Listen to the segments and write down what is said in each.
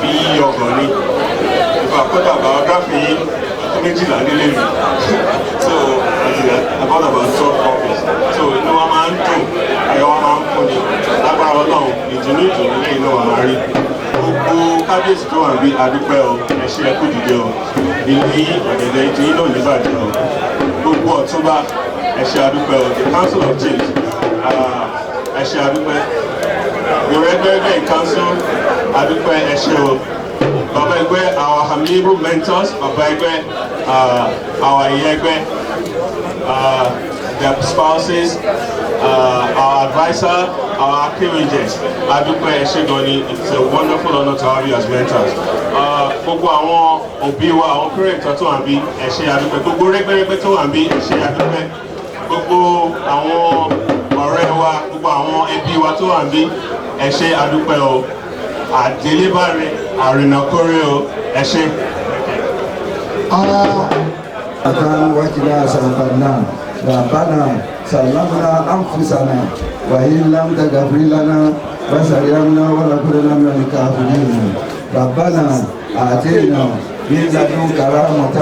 Fi yọgàn ni ìfà kódà biography yín tó 12 nílé mi, so àti about 12 copies. So inú wa máa ń dùn, ayọ̀ wa máa ń kún ni. Lágbára Ọlọ́run, ìdùnnú ìdùnnú lẹ́yìn náà wà máa rí. Gbogbo kábíyèsí tó wà níbí, adúpẹ́ o, ẹ ṣé, ẹ kú dìde o. Ilé yín, ọ̀dẹ̀dẹ̀ ìdí yín náà ní bàjẹ́ o. Gbogbo ọ̀túnba, ẹ ṣé, adúpẹ́ o. The Council of Chiefs, ẹ ṣé, adúpẹ́. The Rẹ́gbẹ́rẹ́gbẹ́ Council, adúpẹ́, ẹ ṣé o. Bàbá ẹgbẹ́, our amiable mentors, bàbá ẹgbẹ́, our ìyá ẹgbẹ́, their spouses, our adviser, our akéwìjẹs, adúpẹ́, ẹ ṣé gan ni. It's a wonderful honour to have you as mentors. Gbogbo àwọn òbí wa, àwọn parents tó wà níbí, ẹ ṣé, adúpẹ́. Gbogbo rẹ́gbẹ́rẹ́gbẹ́ tó wà níbí, ẹ ṣé, adúpẹ́. Gbogbo àwọn ọ̀rẹ́ wa, gbogbo àwọn ẹbí wa tó wà níbí, ẹ ṣé, adúpẹ́ o. Àdélébáre, àrìnàkórè o, ẹ ṣé. وقنا عذاب النار. ربنا ظلمنا أنفسنا وإن لم تغفر لنا وترحمنا ولنكونن من الكافرين. ربنا آتنا من لدنك رحمة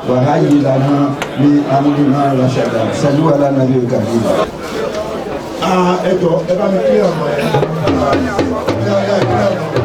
وهيئ لنا من أمرنا رشدا. صلوا على النبي الكريم. Ẹ jọ, ẹ bá mi kí ọmọ ẹ. Yá, yá, kí ọmọ.